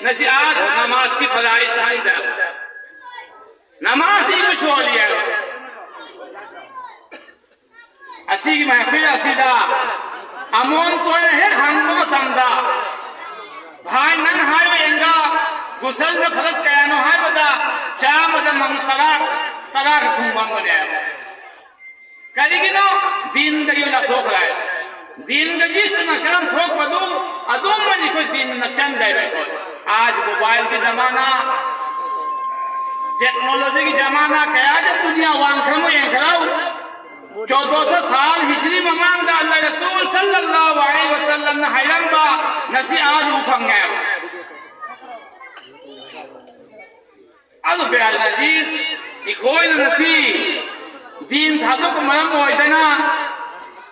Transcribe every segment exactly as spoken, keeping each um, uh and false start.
ꯉꯁꯤ ꯑꯥ ꯅꯃꯥꯖꯀꯤ ꯐꯔꯥꯏꯖ ꯍꯥꯏꯗ ꯅꯃꯥꯖꯇꯤ ꯏꯕ ꯁꯣꯜꯂꯤ ꯍꯥꯏꯕ꯫ ꯑꯁꯤꯒꯤ ꯃꯍꯐꯤꯜ ꯑꯁꯤꯗ ꯑꯃꯣꯟ ꯀꯣꯏꯅ ꯍꯦꯛ ꯍꯪꯕ ꯃꯇꯝꯗ, "ꯚꯥꯏ, ꯅꯪ ꯍꯥꯏꯕ ꯌꯦꯡꯒ ꯒꯨꯁꯜꯗ ꯐꯔꯁ ꯀꯌꯥꯅꯣ?" ꯍꯥꯏꯕꯗ, ꯆꯥꯝꯃꯗ ꯃꯪ ꯇꯔꯥ, ꯇꯔꯥꯒ ꯊꯨꯡꯕ ꯑꯃꯅꯦꯕ꯫ ꯀꯔꯤꯒꯤꯅꯣ? ꯗꯤꯟꯗꯒꯤ ꯂꯥꯞꯊꯣꯛꯈ꯭ꯔꯦ꯫ ꯗꯤꯟꯗꯒꯤ ꯅꯛꯁꯟ ꯊꯣꯛꯄꯗꯨ ꯑꯗꯨꯝꯕꯅꯤ ꯑꯩꯈꯣꯏ ꯗꯤꯟ ꯅꯛꯁꯟꯗꯦꯕ ꯑꯩꯈꯣꯏ꯫ आज मोबाइल की जमाना, टेक्नोलॉजी की जमाना, ꯀꯌꯥꯗ दुनिया ꯋꯥꯡꯈ꯭ꯔꯃꯣ ꯌꯦꯡꯈ꯭ꯔꯣ꯫ ꯆꯧꯗꯣꯁꯣ ꯁꯥꯜ ꯍꯤꯖ꯭ꯔꯤ ꯃꯃꯥꯡꯗ ꯑꯜꯂꯥꯍ ꯔꯁꯨꯜ ꯁꯜꯂꯜꯂꯥꯍꯨ ꯑꯂꯩꯍꯤ ꯋꯁꯜꯂꯝꯅ ꯍꯥꯏꯔꯝꯕ ꯉꯁꯤ ꯑꯥ ꯎ ꯐꯪꯉꯦ꯫ ꯑꯗꯨ ꯕꯦꯑꯥꯖ ꯑꯖꯤꯖ, ꯑꯩꯈꯣꯏꯅ ꯉꯁꯤ ꯗꯤꯟ ꯊꯥꯗꯣꯛꯄ ꯃꯔꯝ ꯑꯣꯏꯗꯅ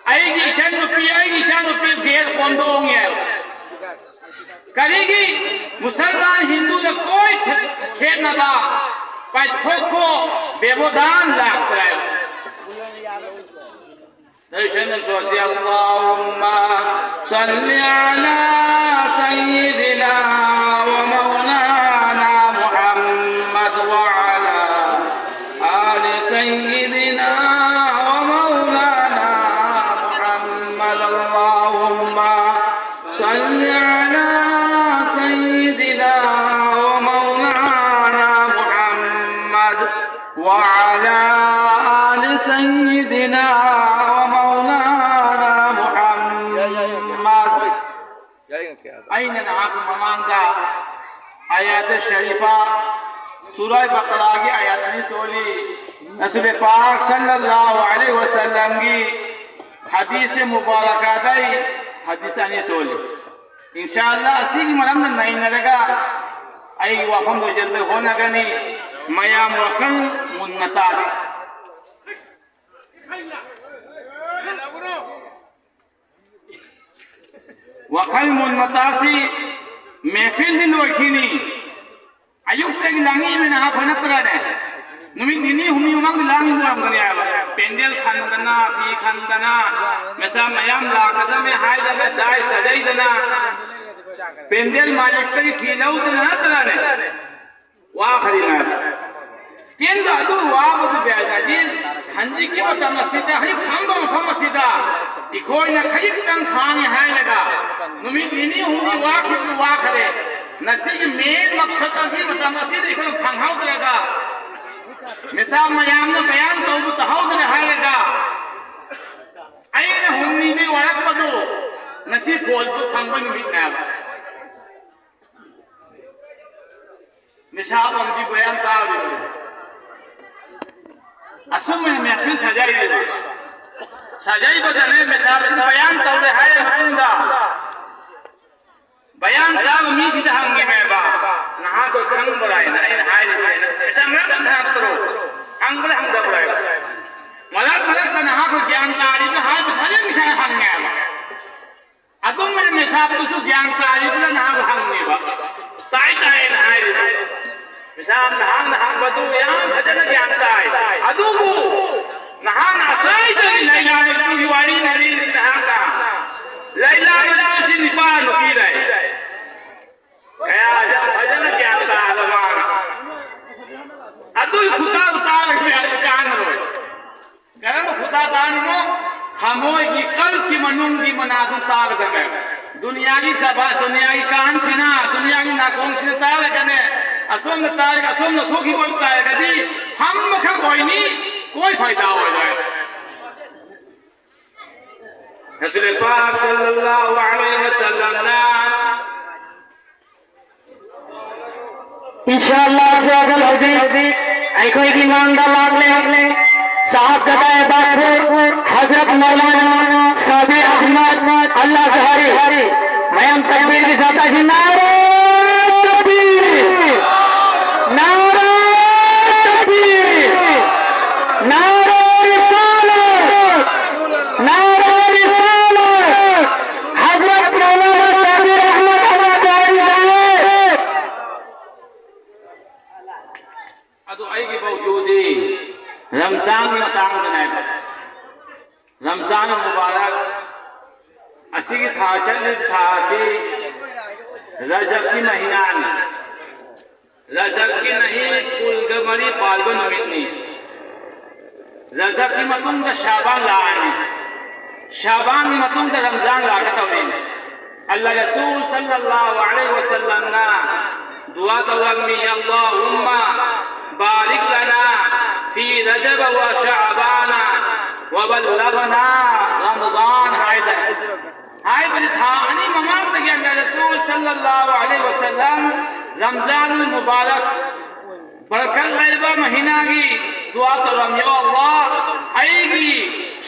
ꯑꯩꯒꯤ ꯏꯆꯟꯅꯨꯄꯤ, ꯑꯩꯒꯤ ꯏꯆꯥꯅꯨꯄꯤ ꯒꯦꯠ ꯀꯣꯟꯗꯣꯡꯉꯦ꯫ ꯀꯔꯤꯒꯤ? ꯃꯨꯁꯜꯃꯥꯟ ꯍꯤꯟꯗꯨꯗ ꯀꯣꯏ ꯈꯦꯠꯅꯕ ꯄꯥꯏꯊꯣꯛꯈꯣ, ꯕꯦꯕꯣꯗꯥꯟ ꯂꯥꯛꯇ꯭ꯔꯦ꯫ ꯂꯩꯁꯦꯅ ꯁꯣꯁꯤ, اللهم صل على سيدنا ومولانا محمد وعلى آل سيدنا ومولانا محمد. اللهم صل على سيدنا ومولانا محمد وعلى آل سيدنا ومولانا محمد. ꯑꯩꯅ ꯅꯍꯥꯛꯀꯤ ꯃꯃꯥꯡꯗ ꯑꯥꯌꯥꯠ ꯁꯔꯤꯐꯥ, ꯁꯨꯔꯥ ꯕꯀꯔꯥꯒꯤ ꯑꯥꯌꯥꯠ ꯑꯅꯤ ꯁꯣꯜꯂꯤ꯫ ꯔꯁꯨꯜ ꯄꯥꯛ ꯁꯜꯂꯜꯂꯥꯍꯨ ꯑꯂꯩꯍꯤ ꯋꯁꯜꯂꯝꯒꯤ ꯍꯗꯤꯁ ꯃꯨꯕꯥꯔꯀꯥꯗꯩ ꯍꯗꯤꯁ ꯑꯅꯤ ꯁꯣꯜꯂꯤ꯫ ꯏꯟꯁꯥ ꯑꯜꯂꯥꯍ ꯑꯁꯤꯒꯤ ꯃꯔꯝꯗ ꯅꯩꯅꯔꯒ ꯑꯩꯒꯤ ꯋꯥꯐꯝ ꯂꯣꯏꯁꯤꯟꯕ ꯍꯣꯠꯅꯒꯅꯤ꯫ ꯃꯌꯥꯝ ꯋꯥꯈꯜ ꯃꯨꯟꯅ ꯇꯥꯁꯤ꯫ ꯋꯥꯈꯜ ꯃꯨꯟꯅ ꯇꯥꯁꯤ꯫ ꯃꯦꯍꯐꯤꯜꯗꯤ ꯂꯣꯏꯈꯤꯅꯤ꯫ ꯑꯌꯨꯛꯇꯒꯤ ꯂꯥꯡꯉꯛꯏꯕ ꯅꯍꯥ ꯐꯅꯠꯇ꯭ꯔꯅꯦ? ꯅꯨꯃꯤꯠ ꯅꯤꯅꯤ ꯍꯨꯝꯅꯤ ꯃꯃꯥꯡꯗ ꯂꯥꯡꯉꯤ ꯑꯣꯏꯔꯝꯒꯅꯤ ꯍꯥꯏꯕ꯫ ꯄꯦꯟꯗꯦꯜ ꯈꯟꯗꯅ, ꯐꯤ ꯈꯟꯗꯅ, ꯃꯁꯥ ꯃꯌꯥꯝ ꯂꯥꯛꯀꯗꯕꯅꯤ ꯍꯥꯏꯗꯅ, ꯗꯥꯏ ꯁꯥꯖꯩꯗꯅ, ꯄꯦꯟꯗꯦꯜ ꯃꯥꯂꯤꯛꯇꯒꯤ ꯐꯤ ꯂꯧꯗꯅ ꯅꯠꯇ꯭ꯔꯅꯦ? ꯋꯥꯈꯔꯤꯅ꯫ ꯀꯦꯟꯗ ꯑꯗꯨ ꯋꯥꯕꯗꯨ ꯕꯦꯗꯥꯗꯤ ꯍꯟꯖꯤꯛꯀꯤ ꯃꯇꯝ ꯑꯁꯤꯗ ꯍꯧꯖꯤꯛ ꯐꯝꯕ ꯃꯐꯝ ꯑꯁꯤꯗ ꯑꯩꯈꯣꯏꯅ ꯈꯖꯤꯛꯇꯪ ꯈꯥꯡꯉꯦ ꯍꯥꯏꯔꯒ ꯅꯨꯃꯤꯠ ꯅꯤꯅꯤ ꯍꯨꯝꯅꯤ ꯋꯥꯈꯤꯕꯗꯨ ꯋꯥꯈꯔꯦ꯫ ꯉꯁꯤꯒꯤ ꯃꯦꯟ ꯃꯛꯁꯠ ꯑꯗꯨꯒꯤ ꯃꯇꯝ ꯑꯁꯤꯗ ꯑꯩꯈꯣꯏꯅ ꯐꯪꯍꯧꯗ꯭ꯔꯒ ꯃꯤꯁꯥ ꯃꯌꯥꯝꯅ ꯕꯌꯥꯟ ꯇꯧꯕ ꯇꯥꯍꯧꯗ꯭ꯔꯦ ꯍꯥꯏꯔꯒ ꯑꯩꯅ ꯍꯨꯝꯅꯤꯗꯤ ꯋꯥꯔꯛꯄꯗꯨ ꯉꯁꯤ ꯐꯣꯟꯗꯨ ꯐꯪꯕ ꯅꯨꯃꯤꯠꯅꯦꯕ꯫ ꯃꯤꯁꯥꯞ ꯑꯃꯗꯤ ꯕꯌꯥꯟ ꯇꯥꯔꯤꯕꯅꯤ꯫ ꯑꯁꯨꯝꯅ ꯃꯦꯐꯤꯜ ꯁꯥꯖꯔꯤꯕ꯫ ꯁꯥꯖꯔꯤꯕꯗꯅꯦ ꯃꯤꯁꯥꯞꯁꯤꯅ ꯕꯌꯥꯟ ꯇꯧꯔꯦ ꯍꯥꯏꯔ ꯃꯇꯨꯡꯗ ꯕꯌꯥꯟ ꯇꯥꯕ ꯃꯤꯁꯤꯗ ꯍꯪꯉꯤꯃꯦꯕ, "ꯅꯍꯥꯛꯇꯣ ꯈꯪꯕ꯭ꯔꯥ?" ꯍꯥꯏꯅ ꯑꯩꯅ ꯍꯥꯏꯔꯤꯁꯦ꯫ ꯃꯤꯁꯥꯞ ꯃꯔꯛꯇ ꯍꯪꯉꯛꯇ꯭ꯔꯣ? ꯍꯪꯕ꯭ꯔꯥ ꯍꯪꯗꯕ꯭ꯔꯥ ꯍꯥꯏꯕ꯫ ꯃꯔꯛ ꯃꯔꯛꯇ ꯅꯍꯥꯛꯄꯨ ꯒ꯭ꯌꯥꯟ ꯇꯥꯔꯤꯕ꯭ꯔꯥ ꯍꯥꯏꯕ ꯁꯥꯖꯦꯜ ꯃꯤꯁꯥꯅ ꯍꯪꯉꯦꯕ꯫ ꯑꯗꯨꯝꯅ ꯃꯤꯁꯥꯞꯇꯨꯁꯨ ꯒ꯭ꯌꯥꯟ ꯇꯥꯔꯤꯕ꯭ꯔꯥ ꯅꯍꯥꯛ ꯍꯪꯉꯦꯕ꯫ "ꯇꯥꯏ, ꯇꯥꯏꯅ" ꯍꯥꯏꯔꯤꯕ꯫ ꯃꯤꯁꯥꯞ ꯅꯍꯥꯛꯅ ꯍꯪꯕꯗꯨ ꯌꯥꯝ ꯐꯖꯅ ꯒ꯭ꯌꯥꯟ ꯇꯥꯏ꯫ ꯑꯗꯨꯕꯨ ꯅꯍꯥꯛꯅ ꯉꯁꯥꯏꯗꯒꯤ ꯂꯩꯂꯥ ꯅꯨꯄꯤꯒꯤ ꯋꯥꯔꯤ ꯂꯤꯔꯤꯁꯤ ꯅꯍꯥꯛꯅ꯫ ꯂꯩꯂꯥ ꯅꯨꯄꯤꯁꯤ ꯅꯨꯄꯥ ꯅꯨꯄꯤ ꯂꯩ꯫ ꯀꯌꯥ ꯌꯥꯝ ꯐꯖꯅ ꯒ꯭ꯌꯥꯟ ꯇꯥꯕ ꯃꯥꯅ꯫ ꯑꯗꯨꯒꯤ ꯈꯨꯇꯥꯗꯨ ꯇꯥꯔꯒ ꯀꯌꯥ ꯀꯥꯟꯅꯔꯣꯏ꯫ ꯀꯔꯝꯕ ꯈꯨꯇꯥ ꯇꯥꯔꯤꯅꯣ? ꯊꯃꯣꯏꯒꯤ ꯀꯜꯀꯤ ꯃꯅꯨꯡꯒꯤ ꯃꯅꯥꯗꯨ ꯇꯥꯒꯗꯕꯅꯦꯕ꯫ ꯗꯨꯅꯤꯌꯥꯒꯤ ꯁꯚꯥ, ꯗꯨꯅꯤꯌꯥꯒꯤ ꯀꯥꯟꯁꯤꯅ, ꯗꯨꯅꯤꯌꯥꯒꯤ ꯅꯥꯀꯣꯡꯁꯤꯅ ꯇꯥꯔꯒꯅꯦ, ꯑꯁꯣꯝꯗ ꯇꯥꯔꯒ ꯑꯁꯣꯝꯗ ꯊꯣꯛꯈꯤꯕ ꯑꯣꯏꯕ ꯇꯥꯔꯒꯗꯤ ꯐꯝꯕꯈꯛ ꯑꯣꯏꯅꯤ, ꯀꯣꯏ ꯐꯥꯏꯗꯥ ꯑꯣꯏꯔꯣꯏ꯫ ꯔꯁꯨꯂꯦ ꯄꯥꯛ ꯁꯜꯂꯜꯂꯥꯍꯨ ꯑꯂꯩꯍꯤ ꯋꯁꯜꯂꯝꯅ ꯏꯟꯁꯥ ꯑꯜꯂꯥꯍ ꯑꯖ ꯋ ꯖꯜ ꯍꯧꯖꯤꯛ ꯑꯩꯈꯣꯏꯒꯤ ꯃꯥꯡꯗ ꯂꯥꯛꯂꯦ ꯁꯥꯍꯕꯖꯥꯗꯥ ꯑꯦꯕꯥꯗꯄꯨꯔ ꯍꯖꯔꯠ ꯃꯧꯂꯥꯅꯥ ꯁꯥꯕꯤꯔ ꯑꯍꯃꯗ ꯑꯜ ꯑꯖꯍꯔꯤ꯫ ꯃꯌꯥꯝ ꯇꯛꯕꯤꯔꯒꯤ ꯁꯥꯊꯤ ꯁꯥꯊꯤ ꯅꯥꯔꯥ ꯇꯛꯕꯤꯔ! ꯅꯥꯔꯥ ꯇꯛꯕꯤꯔ! ꯅꯥꯔꯥ ꯔꯤꯁꯥꯂꯠ! ꯅꯥꯔꯥ ꯔꯤꯁꯥꯂꯠ! ꯍꯖꯔꯠ ꯃꯧꯂꯥꯅꯥ ꯁꯥꯕꯤꯔ ꯑꯍꯃꯗ ꯑꯜ ꯑꯖꯍꯔꯤ ꯁꯥꯍꯦꯕ! ꯑꯗꯨ ꯑꯩꯒꯤ ꯃꯧꯖꯨꯗꯤ ꯔꯝꯖꯥꯟꯒꯤ ꯃꯇꯥꯡꯗꯅꯦꯕ꯫ ꯔꯝꯖꯥꯟ ꯃꯨꯕꯥꯔꯛ ꯑꯁꯤꯒꯤ ꯊꯥ, ꯆꯠꯂꯤꯕ ꯊꯥ ꯑꯁꯤ ꯔꯖꯕꯀꯤ ꯃꯍꯤꯅꯥꯅꯤ꯫ ꯔꯖꯕꯀꯤ ꯅꯍꯤ ꯀꯨꯜꯒ ꯃꯔꯤ ꯄꯥꯜꯕ ꯅꯨꯃꯤꯠꯅꯤ꯫ ꯔꯖꯕꯀꯤ ꯃꯇꯨꯡꯗ ꯁꯥꯕꯥꯟ ꯂꯥꯛꯑꯅꯤ꯫ ꯁꯥꯕꯥꯟꯒꯤ ꯃꯇꯨꯡꯗ ꯔꯝꯖꯥꯟ ꯂꯥꯛꯀꯗꯧꯔꯤꯅꯤ꯫ ꯑꯜꯂꯥ ꯔꯁꯨꯜ ꯁꯜꯂꯜꯂꯥꯍꯨ ꯑꯂꯩꯍꯤ ꯋꯁꯜꯂꯝꯅ ꯗꯨꯋꯥ ꯇꯧꯔꯝꯃꯤ, "ꯑꯜꯂꯥꯍꯨꯝꯃ ꯕꯥꯔꯤꯛ ꯂꯅꯥ ꯐꯤ ꯔꯖꯕ ꯋ ꯁꯥꯕꯥꯅ ꯋ ꯕꯜꯂꯒꯅꯥ ꯔꯃꯖꯥꯟ" ꯍꯥꯏꯗꯅ꯫ ꯍꯥꯏꯕꯗꯤ ꯊꯥ ꯑꯅꯤ ꯃꯃꯥꯡꯗꯒꯤ ꯑꯜꯂꯥ ꯔꯁꯨꯜ ꯁꯜꯂꯜꯂꯥꯍꯨ ꯑꯂꯩꯍꯤ ꯋꯁꯜꯂꯝ ꯔꯝꯖꯥꯟ ꯃꯨꯕꯥꯔꯛ ꯕꯔꯀꯠ ꯂꯩꯕ ꯃꯍꯤꯅꯥꯒꯤ ꯗꯨꯋꯥ ꯇꯧꯔꯝꯃꯤ, "ꯌꯥ ꯑꯜꯂꯥꯍ, ꯑꯩꯒꯤ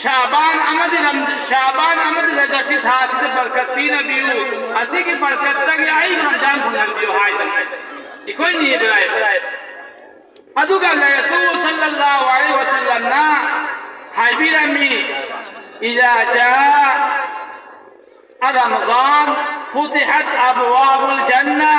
ꯁꯥꯕꯥꯟ ꯑꯃꯗꯤ ꯔꯝ-, ꯁꯥꯕꯥꯟ ꯑꯃꯗꯤ ꯔꯖꯕꯀꯤ ꯊꯥ ꯑꯁꯤꯗ ꯕꯔꯀꯠ ꯄꯤꯅꯕꯤꯌꯨ, ꯑꯁꯤꯒꯤ ꯕꯔꯀꯠꯇꯒꯤ ꯑꯩ ꯔꯝꯖꯥꯟ ꯐꯪꯍꯟꯕꯤꯌꯨ" ꯍꯥꯏꯗꯅ ꯑꯩꯈꯣꯏ ꯅꯤꯕ ꯂꯥꯛꯑꯦ꯫ ꯑꯗꯨꯒ ꯑꯜꯂꯥ ꯔꯁꯨꯜ ꯁꯜꯂꯜꯂꯥꯍꯨ ꯑꯂꯩꯍꯤ ꯋꯁꯜꯂꯝꯅ ꯍꯥꯏꯕꯤꯔꯝꯃꯤ, "ꯏꯖꯥ ꯖꯥ ꯔꯃꯖꯥꯟ ꯐꯨꯇꯤꯍꯠ ꯑꯕꯋꯥꯕꯨꯜ ꯖꯟꯅ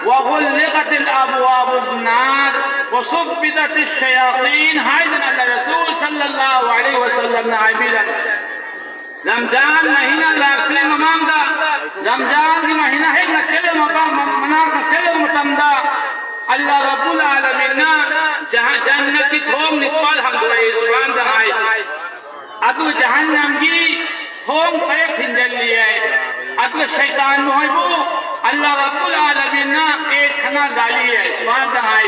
ꯋ ꯒꯨꯜꯂꯤꯀꯠ ꯑꯕꯋꯥꯕꯨꯟ ꯅꯥꯔ ꯋ ꯁꯨꯐꯤꯗꯠ ꯁꯌꯥꯇꯤꯟ" ꯍꯥꯏꯗꯅ ꯑꯜꯂꯥ ꯔꯁꯨꯜ ꯁꯜꯂꯜꯂꯥꯍꯨ ꯑꯂꯩꯍꯤ ꯋꯁꯜꯂꯝꯅ ꯍꯥꯏꯕꯤꯔꯝꯃꯤ꯫ ꯔꯝꯖꯥꯟ ꯃꯍꯤꯅꯥ ꯂꯥꯛꯇ꯭ꯔꯤ ꯃꯃꯥꯡꯗ, ꯔꯝꯖꯥꯟꯒꯤ ꯃꯍꯤꯅꯥ ꯍꯦꯛ ꯅꯛꯁꯤꯜꯂꯕ ꯃꯄꯥ-, ꯃꯅꯥꯛ ꯅꯛꯁꯤꯜꯂꯕ ꯃꯇꯝꯗ, ꯑꯜꯂꯥ ꯔꯕꯨꯜ ꯑꯥꯂꯃꯤꯟꯅ ꯖꯍ-, ꯖꯟꯅꯠꯀꯤ ꯊꯣꯡ ꯅꯤꯄꯥꯜ ꯍꯥꯡꯗꯣꯛꯑꯦ, ꯁꯨꯕꯥꯟꯗ ꯍꯥꯏ꯫ ꯑꯗꯨ ꯖꯍꯟꯅꯝꯒꯤ ꯊꯣꯡ ꯇꯔꯦꯠ ꯊꯤꯡꯖꯤꯜꯂꯤ ꯍꯥꯏ꯫ ꯑꯗꯨ ꯁꯩꯇꯥꯟ ꯃꯈꯣꯏꯕꯨ ꯑꯜꯂꯥ ꯔꯕꯨꯜ ꯑꯥꯂꯃꯤꯟꯅ ꯀꯦꯠ ꯈꯅꯥ ꯗꯥꯂꯤ ꯍꯥꯏ, ꯁꯨꯕꯥꯟꯗ ꯍꯥꯏ꯫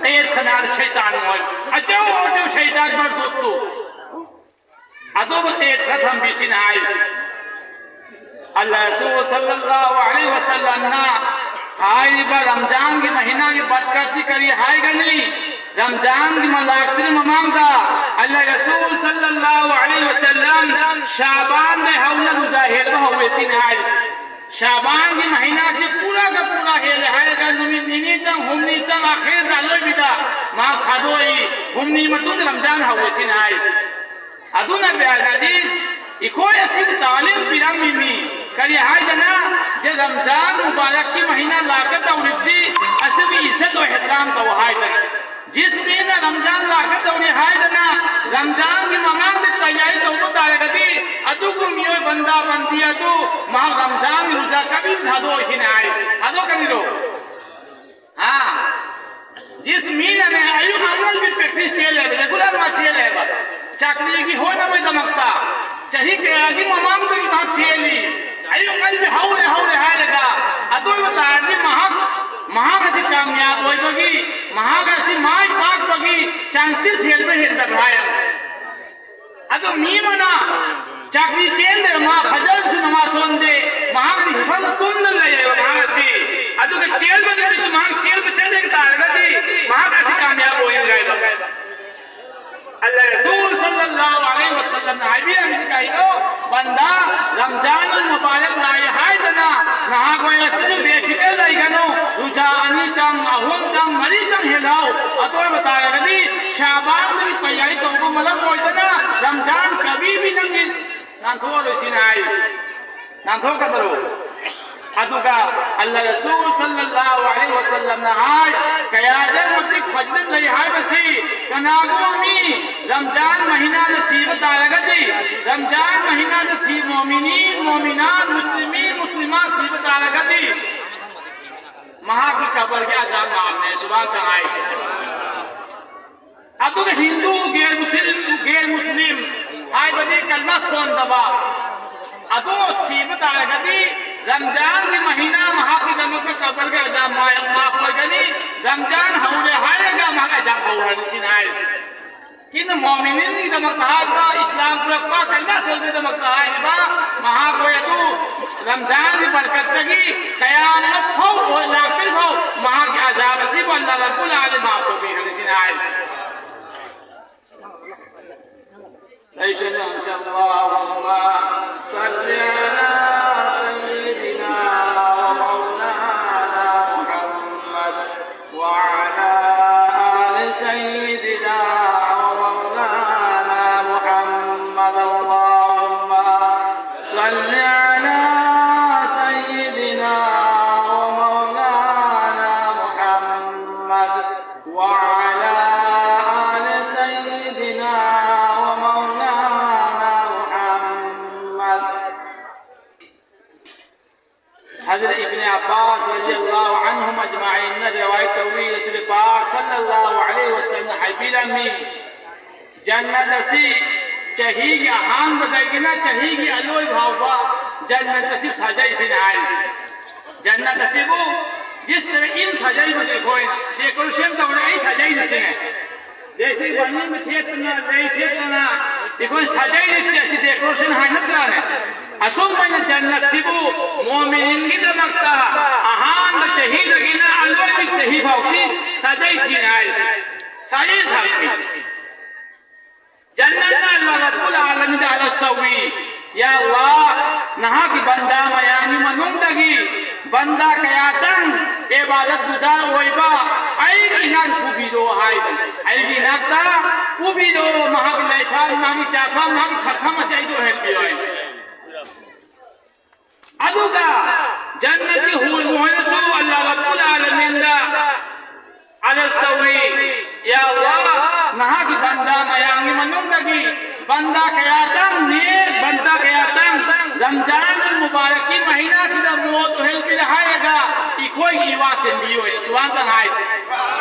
ꯀꯦꯠ ꯈꯅꯥꯗ ꯁꯩꯇꯥꯟ ꯃꯈꯣꯏ, ꯑꯆꯧ ꯑꯆꯧ ꯁꯩꯇꯥꯟ ꯃꯔꯗꯨꯠꯇꯨ꯫ ꯑꯗꯨꯕꯨ ꯇꯦꯠ ꯈꯔ ꯊꯝꯕꯤꯁꯤꯅ ꯍꯥꯏꯔꯤꯁꯤ꯫ ꯑꯜꯂꯥ ꯔꯁꯨꯜ ꯁꯜꯂꯜꯂꯥꯍꯨ ꯑꯂꯩꯍꯤ ꯋꯁꯜꯂꯝꯅ ꯍꯥꯏꯔꯤꯕ ꯔꯝꯖꯥꯟꯒꯤ ꯃꯍꯤꯅꯥꯒꯤ ꯕꯔꯀꯠꯇꯤ ꯀꯔꯤ ꯍꯥꯏꯒꯅꯤ? ꯔꯝꯖꯥꯟꯒꯤ ꯃ-, ꯂꯥꯛꯇ꯭ꯔꯤ ꯃꯃꯥꯡꯗ ꯑꯜꯂꯥ ꯔꯁꯨꯜ ꯁꯜꯂꯜꯂꯥꯍꯨ ꯑꯂꯩꯍꯤ ꯋꯁꯜꯂꯝ ꯁꯥꯕꯥꯟꯗꯩ ꯍꯧꯅ ꯔꯨꯖꯥ ꯍꯦꯟꯕ ꯍꯧꯋꯦ ꯁꯤꯅꯤ ꯍꯥꯏꯔꯤꯁꯤ꯫ ꯁꯥꯕꯥꯟꯒꯤ ꯃꯍꯤꯅꯥꯁꯤ ꯄꯨꯔꯥꯒ ꯄꯨꯔꯥ ꯍꯦꯜꯂꯦ ꯍꯥꯏꯔꯒ ꯅꯨꯃꯤꯠ ꯅꯤꯅꯤꯇꯪ, ꯍꯨꯝꯅꯤꯇꯪ, ꯑꯈꯤꯔꯗ ꯑꯂꯣꯏꯕꯤꯗ ꯃꯍꯥꯛ ꯊꯥꯗꯣꯛꯏ꯫ ꯍꯨꯝꯅꯤ ꯃꯇꯨꯡꯗ ꯔꯝꯖꯥꯟ ꯍꯧꯋꯦ ꯁꯤꯅꯤ ꯍꯥꯏꯔꯤꯁꯤ꯫ ꯑꯗꯨꯅ ꯕꯤꯌꯥꯅꯥꯗꯤ ꯑꯩꯈꯣꯏ ꯑꯁꯤꯕꯨ ꯇꯥꯂꯤꯝ ꯄꯤꯔꯝꯃꯤꯃꯤ꯫ ꯀꯔꯤ ꯍꯥꯏꯗꯅ? ꯖꯦ ꯔꯝꯖꯥꯟ ꯃꯨꯕꯥꯔꯛꯀꯤ ꯃꯍꯤꯅꯥ ꯂꯥꯛꯀꯗꯧꯔꯤꯕꯁꯤ ꯑꯁꯤꯕꯨ ꯏꯖꯠ ꯑꯣꯏ ꯏꯍꯇꯤꯔꯥꯝ ꯇꯧ ꯍꯥꯏꯗꯅ꯫ ꯖꯤꯁ ꯃꯤꯅ ꯔꯝꯖꯥꯟ ꯂꯥꯛꯀꯗꯧꯔꯤ ꯍꯥꯏꯗꯅ ꯔꯝꯖꯥꯟꯒꯤ ꯃꯃꯥꯡꯗ ꯇꯌꯥꯔꯤ ꯇꯧꯕ ꯇꯥꯔꯒꯗꯤ ꯑꯗꯨꯒꯨꯝ ꯃꯤꯑꯣꯏ ꯕꯟꯗꯥ ꯕꯟꯗꯤ ꯑꯗꯨ ꯃꯍꯥꯛ ꯔꯝꯖꯥꯟꯒꯤ ꯔꯨꯖꯥ ꯀꯔꯤꯝ ꯊꯥꯗꯣꯛꯑꯣꯏ ꯁꯤꯅꯤ ꯍꯥꯏ꯫ ꯉꯜꯕꯤ practice ꯆꯦꯜꯂꯦꯕ, regular ꯃꯥ ꯆꯦꯜꯂꯦꯕ꯫ ꯆꯥꯛꯂꯤꯒꯤ ꯍꯣꯠꯅꯕꯒꯤꯗꯃꯛꯇ ꯆꯍꯤ ꯀꯌꯥꯒꯤ ꯃꯃꯥꯡꯗꯒꯤ ꯃꯍꯥꯛ ꯆꯦꯜꯂꯤ꯫ ꯑꯌꯨꯛ ꯉꯟꯕꯤ ꯍꯧꯔꯦ, ꯍꯧꯔꯦ ꯍꯥꯏꯔꯒ ꯑꯗꯨ ꯑꯣꯏꯕ ꯇꯥꯔꯗꯤ ꯃꯍꯥꯛ, ꯃꯍꯥꯛ ꯑꯁꯤ ꯀꯥꯃꯤꯌꯥꯕ ꯑꯣꯏꯕꯒꯤ, ꯃꯍꯥꯛ ꯑꯁꯤ ꯃꯥꯏ ꯄꯥꯛꯄꯒꯤ chances ꯍꯦꯟꯕ꯭ꯔꯥ ꯍꯦꯟꯗꯕ꯭ꯔꯥ ꯍꯥꯏ꯫ ꯑꯗꯨ ꯃꯤ ꯑꯃꯅ ꯆꯥꯛꯂꯤ ꯆꯦꯟꯗꯅ ꯃꯥ ꯐꯖꯅꯁꯨ ꯅꯃꯥꯖ ꯁꯣꯟꯗꯦ, ꯃꯍꯥꯛꯅ ꯍꯤꯐꯝꯗ ꯇꯨꯝꯗꯨꯅ ꯂꯩꯌꯦꯕ ꯃꯍꯥꯛ ꯑꯁꯤ꯫ ꯑꯗꯨꯒ ꯆꯦꯟꯕ ꯅꯨꯃꯤꯠꯇꯨ ꯃꯍꯥꯛ ꯆꯦꯟꯕ ꯆꯠꯂꯦ ꯇꯥꯔꯒꯗꯤ ꯃꯍꯥꯛ ꯑꯁꯤ ꯀꯥꯃꯤꯌꯥꯕ ꯑꯣꯏꯔꯣꯏ ꯍꯥꯏꯕ꯫ ꯑꯜꯂꯥꯍ ꯔꯁꯨꯜ ꯁꯜꯂꯜꯂꯥꯍꯨ ꯑꯂꯩꯍꯤ ꯋꯁꯜꯂꯝꯅ ꯍꯥꯏꯕꯤꯔꯝꯃꯤꯁꯤ ꯀꯩꯅꯣ? ꯕꯟꯗꯥ, ꯔꯝꯖꯥꯟ ꯃꯨꯕꯥꯔꯛ ꯂꯥꯛꯑꯦ ꯍꯥꯏꯗꯅ ꯅꯍꯥꯈꯣꯏ ꯑꯁꯤꯁꯨ ꯕꯦꯐꯤꯀꯔ ꯂꯩꯒꯅꯨ꯫ ꯔꯨꯖꯥ ꯑꯅꯤꯇꯪ, ꯑꯍꯨꯝꯇꯪ, ꯃꯔꯤꯇꯪ ꯍꯦꯜꯂꯧ꯫ ꯑꯗꯨ ꯑꯣꯏꯕ ꯇꯥꯔꯒꯗꯤ ꯁꯥꯕꯥꯟꯗꯒꯤ ꯇꯌꯥꯔꯤ ꯇꯧꯕ ꯃꯔꯝ ꯑꯣꯏꯗꯅ ꯔꯝꯖꯥꯟ ꯀꯕꯤ ꯕꯤ ꯅꯪꯒꯤ ꯅꯥꯟꯊꯣꯛꯑꯔꯣꯏ ꯁꯤꯅ ꯍꯥꯏ꯫ ꯅꯥꯟꯊꯣꯛꯀꯗꯔꯣ? ꯑꯗꯨꯒ ꯑꯜꯂꯥꯍ ꯔꯁꯨꯜ ꯁꯜꯂꯜꯂꯥꯍꯨ ꯑꯂꯩꯍꯤ ꯋꯁꯜꯂꯝꯅ ꯍꯥꯏ, ꯀꯌꯥꯗ ꯃꯇꯤꯛ ꯐꯖꯅ ꯂꯩ ꯍꯥꯏꯕꯁꯤ, ꯀꯅꯥꯒꯨꯝꯕ ꯃꯤ ꯔꯝꯖꯥꯟ ꯃꯍꯤꯅꯥꯗ ꯁꯤꯕ ꯇꯥꯔꯒꯗꯤ, ꯔꯝꯖꯥꯟ ꯃꯍꯤꯅꯥꯗ ꯁꯤ ꯃꯣꯃꯤꯅꯤꯟ, ꯃꯣꯃꯤꯅꯥꯠ, ꯃꯨꯁꯂꯤꯃꯤꯟ, ꯃꯨꯁꯂꯤꯃꯥꯠ ꯁꯤꯕ ꯇꯥꯔꯒꯗꯤ, ꯃꯍꯥꯛꯀꯤ ꯀꯕꯔꯒꯤ ꯑꯖꯥꯕ ꯃꯥꯐꯅꯦ ꯁꯨꯕꯥꯟ ꯇꯉꯥꯏ꯫ ꯑꯗꯨꯒ ꯍꯤꯟꯗꯨ, ꯒꯦꯔ ꯃꯨꯁꯂꯤꯝ, ꯒꯦꯔ ꯃꯨꯁꯂꯤꯝ ꯍꯥꯏꯕꯗꯤ ꯀꯜꯃꯥ ꯁꯣꯟꯗꯕ, ꯑꯗꯨ ꯁꯤꯕ ꯇꯥꯔꯒꯗꯤ ꯔꯝꯖꯥꯟꯒꯤ ꯃꯍꯤꯅꯥ ꯃꯍꯥꯛꯀꯤꯗꯃꯛꯇ ꯀꯕꯔꯒꯤ ꯑꯖꯥꯕ ꯃꯥ-, ꯃꯥꯐ ꯑꯣꯏꯒꯅꯤ꯫ ꯔꯝꯖꯥꯟ ꯍꯧꯔꯦ ꯍꯥꯏꯔꯒ ꯃꯍꯥꯛ ꯑꯖꯥꯕ ꯍꯧꯔꯅꯤ ꯁꯤꯅ ꯍꯥꯏꯔꯤꯁꯤ꯫ ꯏꯟꯅ ꯃꯣꯃꯤꯅꯤꯟꯒꯤꯗꯃꯛꯇ ꯍꯥꯏꯔꯤꯕ, ꯏꯁꯂꯥꯝ ꯄꯨꯔꯛꯄ ꯀꯜꯃꯥ ꯁꯣꯟꯕꯒꯤꯗꯃꯛꯇ ꯍꯥꯏꯔꯤꯕ, ꯃꯍꯥꯛꯈꯣꯏ ꯑꯗꯨ ꯔꯝꯖꯥꯟꯒꯤ ꯕꯔꯀꯠꯇꯒꯤ ꯀꯌꯥꯃꯠ ꯐꯥꯎ ꯑꯣꯏ ꯂꯥꯛꯇ꯭ꯔꯤ ꯐꯥꯎ ꯃꯍꯥꯛꯀꯤ ꯑꯖꯥꯕ ꯑꯁꯤꯕꯨ ꯑꯜꯂꯥꯍ ꯔꯕꯨꯜ ꯑꯥꯂꯃꯤꯟ ꯃꯥꯐ ꯇꯧꯕꯤꯒꯅꯤ ꯁꯤꯅ ꯍꯥꯏꯔꯤꯁꯤ꯫ ꯂꯩꯁꯅ اللهم صل على سيدنا ومولانا محمد وعلى آل سيدنا ومولانا محمد. اللهم صل على سيدنا ومولانا محمد وعلى آل سيدنا ومولانا محمد. ꯑꯕꯥꯁ ꯔꯗꯤꯌꯜꯂꯥꯍꯨ ꯑꯟꯍꯨꯝ ꯑꯖꯃꯥꯏꯟꯅ ꯔꯤꯋꯥꯌꯠ ꯇꯧꯏ, ꯔꯁꯨꯜ ꯄꯥꯛ ꯁꯜꯂꯜꯂꯥꯍꯨ ꯑꯂꯩꯍꯤ ꯋꯁꯜꯂꯝꯅ ꯍꯥꯏꯕꯤꯔꯝꯃꯤ, ꯖꯟꯅꯠ ꯑꯁꯤ ꯆꯍꯤꯒꯤ ꯑꯍꯥꯟꯕꯗꯒꯤꯅ ꯆꯍꯤꯒꯤ ꯑꯂꯣꯏꯕ ꯐꯥꯎꯕ ꯖꯟꯅꯠ ꯑꯁꯤ ꯁꯥꯖꯩ ꯁꯤꯅꯤ ꯍꯥꯏꯔꯤꯁꯤ꯫ ꯖꯟꯅꯠ ꯑꯁꯤꯕꯨ ꯖꯤꯁꯇꯔ ꯏꯟ ꯁꯥꯖꯩꯕꯗꯤ ꯑꯩꯈꯣꯏꯅ ꯗꯦꯀꯣꯔꯦꯁꯟ ꯇꯧꯔꯦ, ꯑꯩ ꯁꯥꯖꯩꯅꯤ ꯁꯤꯅꯦ꯫ ꯂꯩꯁꯤ ꯃꯅꯨꯡꯗ ꯊꯦꯠꯇꯅ, ꯂꯩ ꯊꯦꯠꯇꯅ ꯑꯩꯈꯣꯏ ꯁꯥꯖꯩꯅꯤ ꯁꯤ, ꯑꯁꯤ ꯗꯦꯀꯣꯔꯦꯁꯟ ꯍꯥꯏ ꯅꯠꯇ꯭ꯔꯥꯅꯦ? ꯑꯁꯨꯝꯕꯅ ꯖꯟꯅꯠꯁꯤꯕꯨ ꯃꯣꯃꯤꯟꯒꯤꯗꯃꯛꯇ ꯑꯍꯥꯟꯕ ꯆꯍꯤꯗꯒꯤꯅ ꯑꯂꯣꯏꯕ ꯆꯍꯤ ꯐꯥꯎꯁꯤ ꯁꯥꯖꯩ ꯊꯤꯅ ꯍꯥꯏꯔꯤꯁꯤ꯫ ꯁꯥꯖꯩ ꯊꯝꯃꯤ꯫ ꯖꯟꯅꯠꯅ ꯑꯜꯂꯥꯍ ꯔꯕꯨꯜ ꯑꯥꯂꯃꯤꯟꯗ ꯑꯔꯖ ꯇꯧꯏ, "ꯌꯥ ꯑꯜꯂꯥꯍ, ꯅꯍꯥꯛꯀꯤ ꯕꯟꯗꯥ ꯃꯌꯥꯝꯒꯤ ꯃꯅꯨꯡꯗꯒꯤ ꯕꯟꯗꯥ ꯀꯌꯥꯇꯪ ꯏꯕꯥꯗꯠ ꯒꯨꯖꯥꯔ ꯑꯣꯏꯕ ꯑꯩꯒꯤ ꯏꯅꯥꯛ ꯄꯨꯕꯤꯔꯣ" ꯍꯥꯏꯕꯅꯤ꯫ "ꯑꯩꯒꯤ ꯏꯅꯥꯛꯇ ꯄꯨꯕꯤꯔꯣ, ꯃꯍꯥꯛꯀꯤ ꯂꯩꯐꯝ, ꯃꯍꯥꯛꯀꯤ ꯆꯥꯐꯝ, ꯃꯍꯥꯛꯀꯤ ꯊꯛꯐꯝ ꯑꯁꯤ ꯑꯩꯒꯤ ꯑꯣꯏꯍꯟꯕꯤꯌꯣ" ꯍꯥꯏꯕꯅꯤ꯫ ꯑꯗꯨꯒ ꯖꯟꯅꯠꯀꯤ ꯍꯨꯔ ꯃꯈꯣꯏꯅꯁꯨ ꯑꯜꯂꯥꯍ ꯔꯕꯨꯜ ꯑꯥꯂꯃꯤꯟꯗ ꯑꯔꯖ ꯇꯧꯏ, "ꯌꯥ ꯑꯜꯂꯥꯍ, ꯅꯍꯥꯛꯀꯤ ꯕꯟꯗꯥ ꯃꯌꯥꯝꯒꯤ ꯃꯅꯨꯡꯗꯒꯤ ꯕꯟꯗꯥ ꯀꯌꯥꯇꯪ, ꯅꯦꯛ ꯕꯟꯗꯥ ꯀꯌꯥꯇꯪ ꯔꯝꯖꯥꯟ ꯃꯨꯕꯥꯔꯛꯀꯤ ꯃꯍꯤꯅꯥꯁꯤꯗ ꯃꯣꯠ ꯑꯣꯏꯍꯟꯕꯤꯔꯦ" ꯍꯥꯏꯔꯒ ꯑꯩꯈꯣꯏꯒꯤ ꯏꯋꯥ ꯁꯦꯝꯕꯤꯌꯨ ꯍꯥꯏꯅ ꯁꯨꯕꯥꯟꯇ ꯍꯥꯏꯁꯤ꯫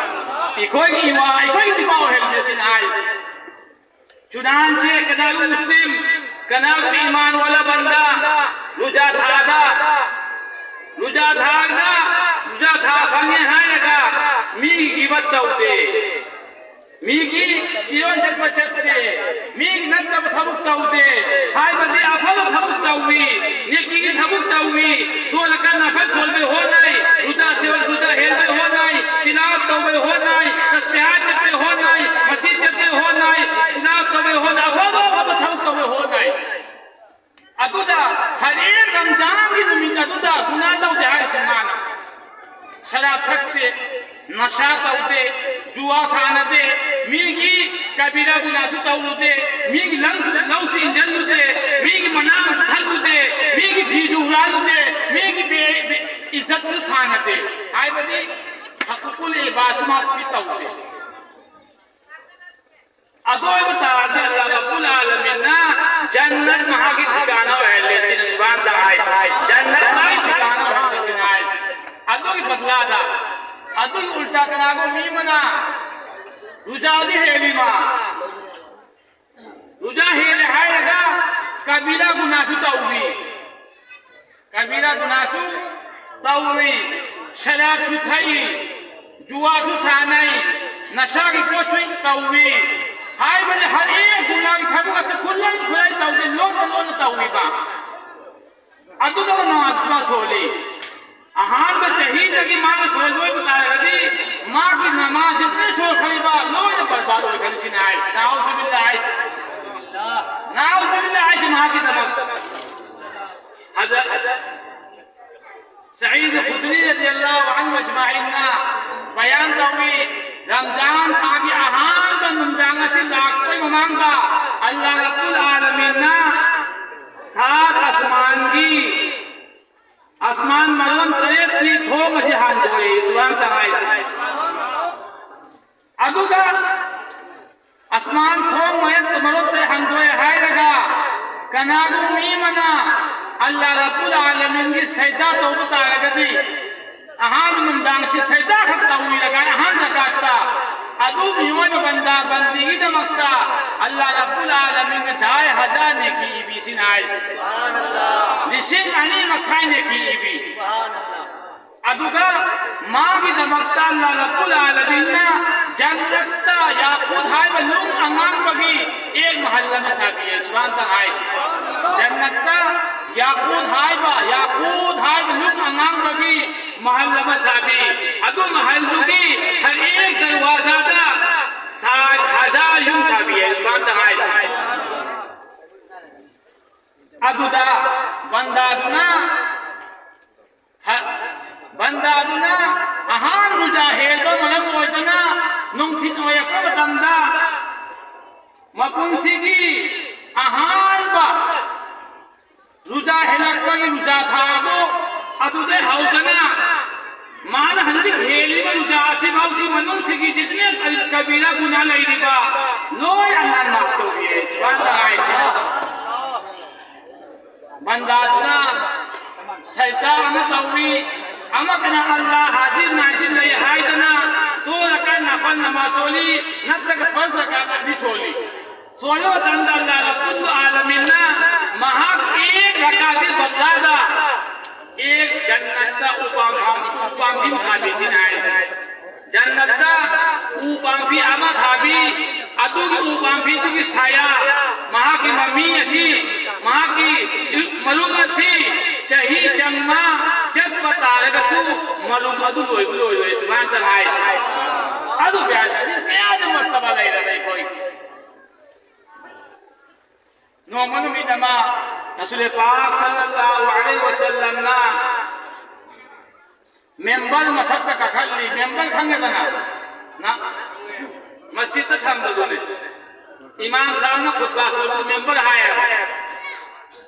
ꯑꯩꯈꯣꯏꯒꯤ ꯏꯋꯥ, ꯑꯩꯈꯣꯏꯒꯤ ꯅꯨꯄꯥ ꯑꯣꯏꯍꯟꯕꯤꯔꯦ ꯁꯤꯅ ꯍꯥꯏꯁꯤ꯫ ꯆꯨꯅꯥꯟꯆꯦ ꯀꯅꯥꯒꯨꯝꯕ ꯃꯨꯁꯂꯤꯝ, ꯀꯅꯥꯒꯨꯝꯕ ꯏꯃꯥꯟ ꯋꯥꯂꯥ ꯕꯟꯗꯥ, ꯔꯨꯖꯥ ꯊꯥꯗ, ꯔꯨꯖꯥ ꯊꯥꯗ, ꯔꯨꯖꯥ ꯊꯥ ꯐꯪꯉꯦ ꯍꯥꯏꯔꯒ ꯃꯤꯒꯤ ꯒꯤꯕꯠ ꯇꯧꯗꯦ, ꯃꯤꯒꯤ ꯆꯤꯔꯣꯟ ꯆꯠꯄ ꯆꯠꯇꯦ, ꯃꯤꯒꯤ ꯅꯠꯇꯕ ꯊꯕꯛ ꯇꯧꯗꯦ, ꯍꯥꯏꯕꯗꯤ ꯑꯐꯕ ꯊꯕꯛ ꯇꯧꯏ, ꯅꯦꯀꯤꯒꯤ ꯊꯕꯛ ꯇꯧꯏ, ꯁꯣꯜꯂꯀꯥꯟꯗ ꯅꯐꯜ ꯁꯣꯟꯕꯩ ꯍꯣꯠꯅꯩ, ꯔꯨꯖꯥ ꯁꯦ-, ꯔꯨꯖꯥ ꯍꯦꯟꯕꯩ ꯍꯣꯠꯅꯩ, ꯇꯤꯂꯥꯋꯠ ꯇꯧꯕꯩ ꯍꯣꯠꯅꯩ, ꯇꯁꯕꯤꯍꯥꯠ ꯆꯠꯄꯩ ꯍꯣꯠꯅꯩ, ꯃꯁꯖꯤꯗ ꯆꯠꯄꯩ ꯍꯣꯠꯅꯩ, ꯇꯤꯂꯥꯋꯠ ꯇꯧꯕꯩ ꯍꯣꯠꯅꯩ, ꯑꯐꯕ ꯑꯐꯕ ꯊꯕꯛ ꯇꯧꯕꯩ ꯍꯣꯠꯅꯩ꯫ ꯑꯗꯨꯗ ꯍꯔꯦꯛ ꯔꯝꯖꯥꯟꯒꯤ ꯅꯨꯃꯤꯠ ꯑꯗꯨꯗ ꯒꯨꯅꯥ ꯇꯧꯗꯦ ꯍꯥꯏꯔꯤꯁꯦ ꯃꯥꯅ꯫ ꯁꯔꯥꯕ ꯊꯛꯇꯦ, ꯅꯁꯥ ꯇꯧꯗꯦ, ꯖꯨꯋꯥ ꯁꯥꯟꯅꯗꯦ, ꯃꯤꯒꯤ ꯀꯕꯤꯔꯥ ꯒꯨꯅꯥꯁꯨ ꯇꯧꯔꯨꯗꯦ, ꯃꯤꯒꯤ ꯂꯝꯁꯨ, ꯂꯧꯁꯨ ꯏꯟꯖꯜꯂꯨꯗꯦ, ꯃꯤꯒꯤ ꯃꯅꯥ ꯃꯁꯤꯡ ꯊꯛꯂꯨꯗꯦ, ꯃꯤꯒꯤ ꯐꯤꯁꯨ ꯍꯨꯔꯥꯜꯂꯨꯗꯦ, ꯃꯤꯒꯤ ꯕꯦ-, ꯕꯦ-, ꯏꯖꯠꯁꯨ ꯁꯥꯟꯅꯗꯦ꯫ ꯍꯥꯏꯕꯗꯤ ꯍꯛꯀꯨꯀꯨꯜ ꯏꯕꯥꯗꯁꯨ ꯃꯥ ꯇꯧꯗꯦ꯫ ꯑꯗꯨ ꯑꯣꯏꯕ ꯇꯥꯔꯗꯤ ꯑꯜꯂꯥꯍ ꯔꯕꯨꯜ ꯑꯥꯂꯃꯤꯟꯅ ꯖꯟꯅꯠ ꯃꯍꯥꯛꯀꯤ ꯊꯤꯀꯥꯅ ꯑꯣꯏꯍꯜꯂꯦ ꯁꯤꯅ ꯁꯨꯕꯥꯟꯇ ꯍꯥꯏ꯫ ꯖꯟꯅꯠ ꯃꯍꯥꯛꯀꯤ ꯊꯤꯀꯥꯅ ꯑꯣꯏꯍꯜꯂꯦ ꯁꯤꯅ ꯍꯥꯏ꯫ ꯑꯗꯨꯒꯤ ꯎꯜꯇꯥ ꯀꯅꯥꯒꯨꯝꯕ ꯃꯤ ꯑꯃꯅ ꯔꯨꯖꯥꯗꯤ ꯍꯦꯜꯂꯤ ꯃꯥ꯫ ꯔꯨꯖꯥ ꯍꯦꯜꯂꯦ ꯍꯥꯏꯔꯒ ꯀꯕꯤꯔꯥ ꯒꯨꯅꯥꯁꯨ ꯇꯧꯏ꯫ ꯀꯕꯤꯔꯥ ꯒꯨꯅꯥꯁꯨ ꯇꯧꯏ꯫ ꯁꯔꯥꯕꯁꯨ ꯊꯛꯏ꯫ ꯖꯨꯋꯥꯁꯨ ꯁꯥꯟꯅꯩ꯫ ꯅꯁꯥꯒꯤ ꯄꯣꯠꯁꯨ ꯇꯧꯏ꯫ ꯍꯥꯏꯕꯗꯤ ꯍꯔꯦꯛ ꯒꯨꯅꯥꯒꯤ ꯊꯕꯛ ꯑꯁꯤ ꯈꯨꯂꯪ ꯈꯨꯂꯩ ꯇꯧꯗꯦ, ꯂꯣꯟꯅ ꯂꯣꯟꯅ ꯇꯧꯏꯕ꯫ ꯑꯗꯨꯒ ꯅꯃꯥꯖ ꯁꯣꯜꯂꯤ꯫ ꯑꯍꯥꯟꯕ ꯆꯍꯤꯗꯒꯤ ꯃꯥꯅ ꯁꯣꯜꯕ ꯑꯣꯏꯕ ꯇꯥꯔꯒꯗꯤ ꯃꯥꯒꯤ ꯅꯃꯥꯖ ꯂꯣꯏ ꯁꯣꯜꯈ꯭ꯔꯤꯕ, ꯂꯣꯏꯅ ꯕꯔꯕꯥꯗ ꯑꯣꯏꯈ꯭ꯔꯤꯁꯤꯅꯤ ꯍꯥꯏꯁꯤ꯫ ꯅꯥꯎꯖꯨꯕꯤꯜꯂꯥ ꯍꯥꯏꯁꯤ꯫ ꯅꯥꯎꯖꯨꯕꯤꯜꯂꯥ ꯍꯥꯏꯁꯤ ꯃꯍꯥꯛꯀꯤꯗꯃꯛꯇ꯫ ꯍꯖꯔꯠ ꯁꯌꯤꯗ ꯈꯨꯗ꯭ꯔꯤ ꯔꯗꯤꯌꯜꯂꯥꯍꯨ ꯑꯟꯍꯨ ꯑꯖꯃꯥꯏꯟꯅ ꯕꯌꯥꯟ ꯇꯧꯏ, ꯔꯝꯖꯥꯟ ꯊꯥꯒꯤ ꯑꯍꯥꯟꯕ ꯅꯨꯡꯗꯥꯡ ꯑꯁꯤ ꯂꯥꯛꯄꯩ ꯃꯃꯥꯡꯗ ꯑꯜꯂꯥꯍ ꯔꯕꯨꯜ ꯑꯥꯂꯃꯤꯟꯅ ꯁꯥꯠ ꯑꯁꯃꯥꯟꯒꯤ ꯑꯁꯃꯥꯟ ꯃꯔꯣꯟ ꯇꯔꯦꯠꯀꯤ ꯊꯣꯡ ꯑꯁꯤ ꯍꯥꯡꯗꯣꯛꯏ꯫ ꯁꯨꯕꯥꯟ ꯇꯉꯥꯏ꯫ ꯑꯗꯨꯒ ꯑꯁꯃꯥꯟ ꯊꯣꯡ ꯃꯔꯣꯟ ꯇꯔꯦꯠ ꯍꯥꯡꯗꯣꯛꯑꯦ ꯍꯥꯏꯔꯒ ꯀꯅꯥꯒꯨꯝꯕ ꯃꯤ ꯑꯃꯅ ꯑꯜꯂꯥ ꯔꯕꯨꯜ ꯑꯥꯂꯃꯤꯟꯒꯤ ꯁꯩꯗꯥ ꯇꯧꯕ ꯇꯥꯔꯒꯗꯤ ꯑꯍꯥꯟꯕ ꯅꯨꯡꯗꯥꯡꯁꯤ ꯁꯩꯗꯥ ꯈꯛ ꯇꯧꯕꯤꯔꯒ ꯑꯍꯥꯟꯕ ꯔꯀꯥꯠꯇ ꯑꯗꯨ ꯃꯤꯑꯣꯏꯕ ꯕꯟꯗꯥ ꯕꯟꯗꯤꯒꯤꯗꯃꯛꯇ ꯑꯜꯂꯥ ꯔꯕꯨꯜ ꯑꯥꯂꯃꯤꯟꯅ ꯙꯥꯏ ꯍꯖꯥꯔ ꯅꯦꯀꯤ ꯏꯕꯤ ꯁꯤꯅ ꯍꯥꯏꯔꯤꯁꯤ꯫ ꯂꯤꯁꯤꯡ ꯑꯅꯤ ꯃꯈꯥꯏ ꯅꯦꯀꯤ ꯏꯕꯤ꯫ ꯑꯗꯨꯒ ꯃꯥꯒꯤꯗꯃꯛꯇ ꯑꯜꯂꯥ ꯔꯕꯨꯜ ꯑꯥꯂꯃꯤꯟꯅ ꯖꯟꯅꯠꯇ ꯌꯥꯀꯨꯠ ꯍꯥꯏꯕ ꯅꯨꯡ ꯑꯉꯥꯡꯕꯒꯤ ꯑꯦꯛ ꯃꯍꯜ ꯑꯃ ꯁꯥꯕꯤꯌꯦ꯫ ꯁꯨꯕꯥꯟ ꯇꯉꯥꯏ꯫ ꯖꯟꯅꯠꯇ ꯌꯥꯀꯨꯠ ꯍꯥꯏꯕ, ꯌꯥꯀꯨꯠ ꯍꯥꯏꯕ ꯅꯨꯡ ꯑꯉꯥꯡꯕꯒꯤ ꯃꯍꯜ ꯑꯃ ꯁꯥꯕꯤ꯫ ꯑꯗꯨ ꯃꯍꯜꯗꯨꯒꯤ ꯍꯔꯦꯛ ꯗꯔꯋꯥꯖꯥꯗ ꯁꯥꯠ ꯍꯖꯥꯔ ꯌꯨꯝ ꯁꯥꯕꯤꯌꯦ꯫ ꯁꯨꯕꯥꯟ ꯇꯉꯥꯏ꯫ ꯑꯗꯨꯗ ꯕꯟꯗꯥꯗꯨꯅ ꯍ-, ꯕꯟꯗꯥꯗꯨꯅ ꯑꯍꯥꯟ ꯔꯨꯖꯥ ꯍꯦꯟꯕ ꯃꯔꯝ ꯑꯣꯏꯗꯅ ꯅꯨꯡꯊꯤꯜ ꯑꯣꯏꯔꯛꯄ ꯃꯇꯝꯗ ꯃꯄꯨꯟꯁꯤꯒꯤ ꯑꯍꯥꯟꯕ ꯔꯨꯖꯥ ꯍꯦꯜꯂꯛꯄꯒꯤ ꯔꯨꯖꯥ ꯊꯥ ꯑꯗꯨ ꯑꯗꯨꯗꯩ ꯍꯧꯗꯅ ꯃꯥꯅ ꯍꯧꯖꯤꯛ ꯍꯦꯜꯂꯤꯕ ꯔꯨꯖꯥ ꯑꯁꯤꯐꯥꯎꯁꯤ ꯃꯅꯨꯡꯁꯤꯒꯤ ꯖꯤꯇꯅꯦ ꯀꯕꯤꯔꯥ ꯒꯨꯅꯥ ꯂꯩꯔꯤꯕ ꯂꯣꯏ ꯑꯜꯂꯥꯍꯅ ꯃꯥꯐ ꯇꯧꯕꯤꯔꯦ꯫ ꯁꯨꯕꯥꯟ ꯇꯉꯥꯏ꯫ ꯕꯟꯗꯥꯗꯨꯅ ꯁꯩꯗꯥ ꯑꯃ ꯇꯧꯏ꯫ ꯑꯃ ꯀꯅꯥ ꯑꯜꯂꯥ ꯍꯥꯖꯤꯔ ꯅꯥꯖꯤꯔ ꯂꯩ ꯍꯥꯏꯗꯅ ꯇꯣꯔꯀꯥꯟ ꯅꯐꯜ ꯅꯃꯥꯖ ꯁꯣꯜꯂꯤ, ꯅꯠꯇ꯭ꯔꯒ ꯐꯔꯖ ꯔꯀꯥꯠ ꯑꯅꯤ ꯁꯣꯜꯂꯤ꯫ ꯁꯣꯜꯂꯕ ꯃꯇꯝꯗ ꯑꯜꯂꯥ ꯔꯕꯨꯜ ꯑꯥꯂꯃꯤꯟꯅ ꯃꯍꯥꯛ ꯑꯦꯛ ꯔꯀꯥꯠꯀꯤ ꯕꯗꯂꯥꯗ ꯑꯦꯛ ꯖꯟꯅꯠꯇ ꯎꯄꯥꯝ ꯎꯄꯥꯝꯕꯤ ꯑꯃ ꯊꯥꯕꯤꯁꯤꯅ ꯍꯥꯏꯔꯤꯁꯦ꯫ ꯖꯟꯅꯠꯇ ꯎ ꯄꯥꯝꯕꯤ ꯑꯃ ꯊꯥꯕꯤ, ꯑꯗꯨꯒꯤ ꯎ ꯄꯥꯝꯕꯤꯗꯨꯒꯤ ꯁꯥꯌꯥ, ꯃꯍꯥꯛꯀꯤ ꯃꯃꯤ ꯑꯁꯤ, ꯃꯍꯥꯛꯀꯤ ꯃꯔꯨꯝ ꯑꯁꯤ ꯆꯍꯤ ꯆꯥꯝꯃ ꯆꯠꯄ ꯇꯥꯔꯒꯁꯨ ꯃꯔꯨꯝ ꯑꯗꯨ ꯂꯣꯏꯕ ꯂꯣꯏꯔꯣꯏ꯫ ꯁꯨꯃꯥꯏꯅ ꯍꯥꯏ꯫ ꯑꯗꯨ ꯍꯥꯏꯔꯗꯤ ꯀꯌꯥꯗ ꯃꯔꯇꯕꯥ ꯂꯩꯔꯕ ꯑꯩꯈꯣꯏ꯫ ꯅꯣꯡꯃ ꯅꯨꯃꯤꯠ ꯑꯃ ꯔꯁꯨꯂꯦ ꯄꯥꯛ ꯁꯜꯂꯜꯂꯥꯍꯨ ꯑꯂꯩꯍꯤ ꯋꯁꯜꯂꯝꯅ ꯃꯦꯝꯕꯔ ꯃꯊꯛꯇ ꯀꯥꯈꯠꯂꯤ꯫ ꯃꯦꯝꯕꯔ ꯈꯪꯉꯦꯗꯅ? ꯅ-, ꯃꯁꯖꯤꯗꯇ ꯊꯝꯕꯗꯨꯅꯦ꯫ ꯏꯃꯥꯝ ꯁꯥꯍꯕꯅ ꯈꯨꯠꯕꯥ ꯁꯣꯟꯕꯗꯨ ꯃꯦꯝꯕꯔ ꯍꯥꯏꯌꯦꯕ꯫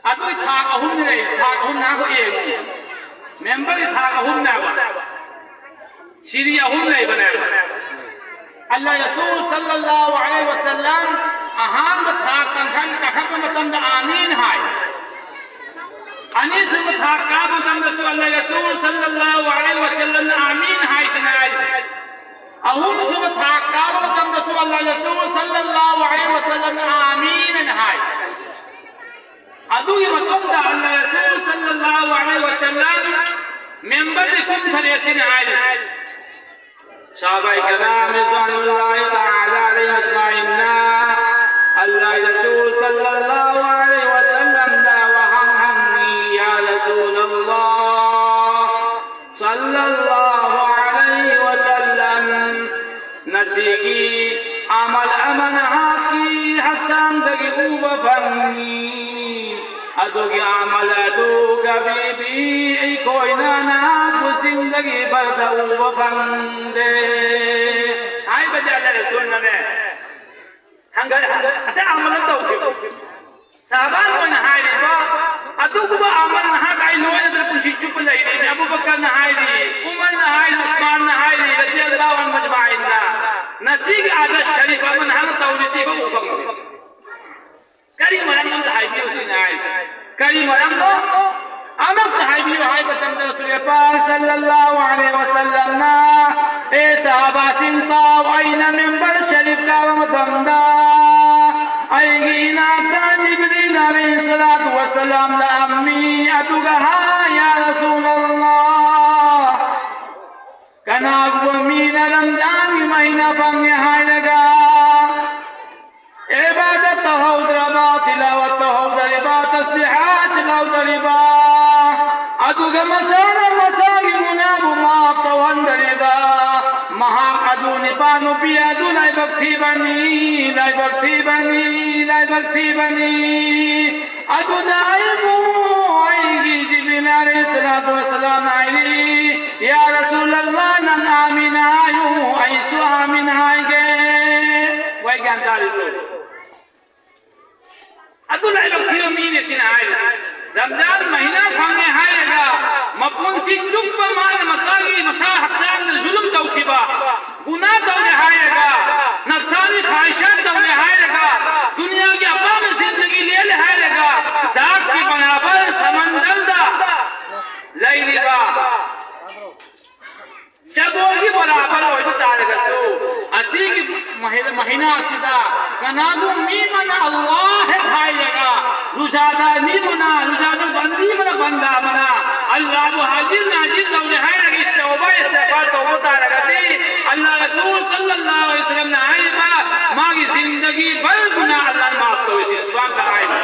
ꯑꯗꯨꯏ ꯊꯥꯛ ꯑꯍꯨꯝꯅꯤ ꯂꯩꯔꯤꯁꯦ, ꯊꯥꯛ ꯑꯍꯨꯝ ꯅꯍꯥꯛ ꯌꯦꯡꯉꯨ꯫ ꯃꯦꯝꯕꯔꯒꯤ ꯊꯥꯛ ꯑꯍꯨꯝꯅꯦꯕ꯫ ꯁꯤꯔꯤ ꯑꯍꯨꯝ ꯂꯩꯕꯅꯦꯕ꯫ ꯑꯜꯂꯥ ꯔꯁꯨꯜ ꯁꯜꯂꯜꯂꯥꯍꯨ ꯑꯂꯩꯍꯤ ꯋꯁꯜꯂꯝ ꯑꯍꯥꯟꯕ ꯊꯥꯛ ꯀꯥꯈꯠ-, ꯀꯥꯈꯠꯄ ꯃꯇꯝꯗ "ꯑꯥꯃꯤꯟ" ꯍꯥꯏ꯫ ꯑꯅꯤꯁꯨꯕ ꯊꯥꯛ ꯀꯥꯕ ꯃꯇꯝꯗꯁꯨ ꯑꯜꯂꯥ ꯔꯁꯨꯜ ꯁꯜꯂꯜꯂꯥꯍꯨ ꯑꯂꯩꯍꯤ ꯋꯁꯜꯂꯝꯅ "ꯑꯥꯃꯤꯟ" ꯍꯥꯏꯁꯤꯅ ꯍꯥꯏ꯫ ꯑꯍꯨꯝꯁꯨꯕ ꯊꯥꯛ ꯀꯥꯕ ꯃꯇꯝꯗꯁꯨ ꯑꯜꯂꯥ ꯔꯁꯨꯜ ꯁꯜꯂꯜꯂꯥꯍꯨ ꯑꯂꯩꯍꯤ ꯋꯁꯜꯂꯝꯅ "ꯑꯥꯃꯤꯟ" ꯑꯅ ꯍꯥꯏ꯫ ꯑꯗꯨꯒꯤ ꯃꯇꯨꯡꯗ ꯑꯜꯂꯥ ꯔꯁꯨꯜ ꯁꯜꯂꯜꯂꯥꯍꯨ ꯑꯂꯩꯍꯤ ꯋꯁꯜꯂꯝ ꯃꯦꯝꯕꯔꯗꯤ ꯀꯨꯝꯊꯔꯦ ꯁꯤꯅ ꯍꯥꯏꯔꯤ꯫ ꯁꯍꯥꯕꯥ ꯀꯔꯥꯝ ꯔꯤꯗ꯭ꯋꯥꯅꯨꯜꯂꯥꯍꯤ ꯇꯥꯂꯥ ꯑꯂꯩꯍꯤꯝ ꯑꯖꯃꯥꯏꯟꯅ ꯑꯜꯂꯥꯍ ꯔꯁꯨꯜ ꯁꯜꯂꯜꯂꯥꯍꯨ ꯑꯂꯩꯍꯤ ꯋꯁꯜꯂꯝꯗ ꯋꯥꯍꯪ ꯍꯪꯉꯤ, "ꯌꯥ ꯔꯁꯨꯂꯜꯂꯥꯍ ꯁꯜꯂꯜꯂꯥꯍꯨ ꯑꯂꯩꯍꯤ ꯋꯁꯜꯂꯝ, ꯉꯁꯤꯒꯤ ꯑꯃꯜ ꯑꯃ ꯅꯍꯥꯛꯀꯤ ꯍꯛꯆꯥꯡꯗꯒꯤ ꯎꯕ ꯐꯪꯉꯤ꯫ ꯑꯗꯨꯒꯤ ꯑꯃꯜ ꯑꯗꯨ ꯀꯕꯤꯕꯤ ꯑꯩꯈꯣꯏꯅ ꯅꯍꯥꯛꯄꯨꯁꯤꯡꯗꯒꯤ ꯕꯔꯗ ꯎꯕ ꯐꯪꯗꯦ" ꯍꯥꯏꯕꯗꯤ ꯑꯜꯂꯥꯍ ꯔꯁꯨꯜꯅꯅꯦ꯫ ꯍꯪꯒꯠ ꯍꯟꯗ ꯑꯁꯦ ꯑꯃꯜ ꯑꯃ ꯇꯧꯈꯤꯕ꯫ ꯁꯍꯥꯕꯥꯟ ꯑꯣꯏꯅ ꯍꯥꯏꯔꯤꯕ, "ꯑꯗꯨꯒꯨꯝꯕ ꯑꯃꯜ ꯅꯍꯥꯛ ꯑꯩ ꯂꯣꯏꯅꯗꯅ ꯄꯨꯟꯁꯤ ꯆꯨꯞꯄ ꯂꯩꯔꯤꯅꯤ"꯫ ꯑꯕꯨ ꯕꯀꯔꯅ ꯍꯥꯏꯔꯤ, ꯎꯃꯔꯅ ꯍꯥꯏꯔꯤ, ꯎꯁꯃꯥꯟꯅ ꯍꯥꯏꯔꯤ, ꯔꯗꯤꯌꯜꯂꯥꯍꯨ ꯑꯟꯍꯨ ꯑꯖꯃꯥꯏꯟꯅ, "ꯉꯁꯤꯒꯤ ꯑꯥꯗ ꯁꯔꯤꯐ ꯑꯃ ꯅꯍꯥꯛꯅ ꯇꯧꯔꯤꯁꯤ ꯏꯕ ꯎ ꯐꯪꯗꯦ꯫ ꯀꯔꯤ ꯃꯔꯝ ꯑꯝꯇ ꯍꯥꯏꯕꯤꯌꯨ?" ꯁꯤꯅ ꯍꯥꯏꯔꯤꯁꯦ꯫ "ꯀꯔꯤ ꯃꯔꯝꯅꯣ? ꯑꯃꯨꯛꯇ ꯍꯥꯏꯕꯤꯌꯨ" ꯍꯥꯏꯕ ꯃꯇꯝꯗ ꯔꯁꯨꯜ ꯄꯥꯛ ꯁꯜꯂꯜꯂꯥꯍꯨ ꯑꯂꯩꯍꯤ ꯋꯥꯁꯜꯂꯝꯅ, "ꯑꯦ ꯁꯍꯥꯕꯥꯁꯤꯡ ꯇꯥꯎ, ꯑꯩꯅ ꯃꯤꯝꯕꯔ ꯁꯔꯤꯐ ꯀꯥꯕ ꯃꯇꯝꯗ ꯑꯩꯒꯤ ꯏꯅꯥꯛꯇ ꯖꯤꯕ꯭ꯔꯤꯜ ꯑꯂꯩꯍꯤ ꯁꯂꯥꯇꯨ ꯋꯥꯁꯂꯥꯝ ꯂꯥꯛꯑꯝꯃꯤ, ꯑꯗꯨꯒ ꯍꯥꯏ, ꯌꯥ ꯔꯁꯨꯂꯜꯂꯥꯍ, ꯀꯅꯥꯒꯨꯝꯕ ꯃꯤꯅ ꯔꯝꯖꯥꯟꯒꯤ ꯃꯍꯤꯅꯥ ꯐꯪꯉꯦ ꯍꯥꯏꯔꯒ ꯏꯕꯥꯗꯠ ꯇꯧꯍꯧꯗ꯭ꯔꯕ, ꯇꯤꯂꯥꯋꯠ ꯇꯧꯍꯧꯗ꯭ꯔꯤꯕ, ꯇꯁꯕꯤꯍꯥꯠ ꯇꯧꯍꯧꯗ꯭ꯔꯤꯕ, ꯑꯗꯨꯒ ꯃꯁꯥꯅ ꯃꯁꯥꯒꯤ ꯒꯨꯅꯥꯕꯨ ꯃꯥꯐ ꯇꯧꯍꯟꯗ꯭ꯔꯤꯕ, ꯃꯍꯥꯛ ꯑꯗꯨ ꯅꯤꯄꯥ ꯅꯨꯄꯤ ꯑꯗꯨ ꯂꯥꯏꯕꯛ ꯊꯤꯕꯅꯤ, ꯂꯥꯏꯕꯛ ꯊꯤꯕꯅꯤ, ꯂꯥꯏꯕꯛ ꯊꯤꯕꯅꯤ꯫ ꯑꯗꯨꯗ ꯑꯩꯕꯨ ꯑꯩꯒꯤ ꯖꯤꯕ꯭ꯔꯤꯜ ꯑꯂꯩꯍꯤ ꯁꯂꯥꯇꯨ ꯋꯥꯁꯂꯥꯝꯅ ꯍꯥꯏꯔꯤ, "ꯌꯥ ꯔꯁꯨꯂꯜꯂꯥꯍ, ꯅꯪ ꯑꯥꯃꯤꯟ ꯍꯥꯏꯌꯨ, ꯑꯩꯁꯨ ꯑꯥꯃꯤꯟ ꯍꯥꯏꯒꯦ"꯫ ꯋꯥꯏ ꯒ꯭ꯌꯥꯟ ꯇꯥꯔꯤꯕ꯭ꯔꯣ? ꯑꯗꯨ ꯂꯥꯏꯕꯛ ꯊꯤꯕ ꯃꯤꯅꯦ ꯁꯤꯅ ꯍꯥꯏꯔꯤꯁꯦ꯫ ꯔꯝꯖꯥꯟ ꯃꯍꯤꯅꯥ ꯐꯪꯉꯦ ꯍꯥꯏꯔꯒ ꯃꯄꯨꯟꯁꯤ ꯆꯨꯞꯄ ꯃꯥꯅ ꯃꯁꯥꯒꯤ, ꯃꯁꯥ ꯍꯛꯆꯥꯡꯗ ꯖꯨꯂꯨꯝ ꯇꯧꯈꯤꯕ, ꯒꯨꯅꯥ ꯇꯧꯔꯦ ꯍꯥꯏꯔꯒ, ꯅꯐꯁꯥꯅꯤ ꯈ꯭ꯋꯥꯏꯁꯥꯟ ꯇꯧꯔꯦ ꯍꯥꯏꯔꯒ, ꯗꯨꯅꯤꯌꯥꯒꯤ ꯑꯄꯥꯝꯕ ꯖꯤꯟꯗꯒꯤ ꯂꯦꯜꯂꯦ ꯍꯥꯏꯔꯒ, ꯖꯥꯠꯀꯤ ꯕꯔꯥꯕꯔ ꯁꯃꯟꯗꯔꯗ ꯂꯩꯔꯤꯕ ꯆꯕꯣꯜꯒꯤ ꯕꯔꯥꯕꯔ ꯑꯣꯏꯕ ꯇꯥꯔꯒꯁꯨ, ꯑꯁꯤꯒꯤ ꯃꯍꯤ-, ꯃꯍꯤꯅꯥ ꯑꯁꯤꯗ ꯀꯅꯥꯒꯨꯝꯕ ꯃꯤ ꯑꯃꯅ ꯑꯜꯂꯥꯍ ꯍꯦꯛ ꯍꯥꯏꯔꯒ, ꯔꯨꯖꯥꯗꯥꯔ ꯃꯤ ꯑꯃꯅ, ꯔꯨꯖꯥꯗꯥꯔ ꯕꯟꯗꯤ ꯑꯃꯅ, ꯕꯟꯗꯥ ꯑꯃꯅ ꯑꯜꯂꯥꯍꯕꯨ ꯍꯥꯖꯤꯔ ꯅꯥꯖꯤꯔ ꯇꯧꯔꯦ ꯍꯥꯏꯔꯒ ꯏꯁꯇꯧꯕꯥ ꯏꯁꯇꯤꯒꯐꯥꯔ ꯇꯧꯕ ꯇꯥꯔꯒꯗꯤ, ꯑꯜꯂꯥꯍ ꯔꯁꯨꯜ ꯁꯜꯂꯜꯂꯥꯍꯨ ꯑꯂꯩꯍꯤ ꯋꯥꯁꯜꯂꯝꯅ ꯍꯥꯏꯔꯤꯕ ꯃꯥꯒꯤ ꯖꯤꯟꯗꯒꯤ ꯚꯔ ꯒꯨꯅꯥ ꯑꯜꯂꯥꯍꯅ ꯃꯥꯐ ꯇꯧꯏ꯫ ꯁꯤ ꯁꯨꯃꯥꯏꯅ ꯍꯥꯏꯕ꯫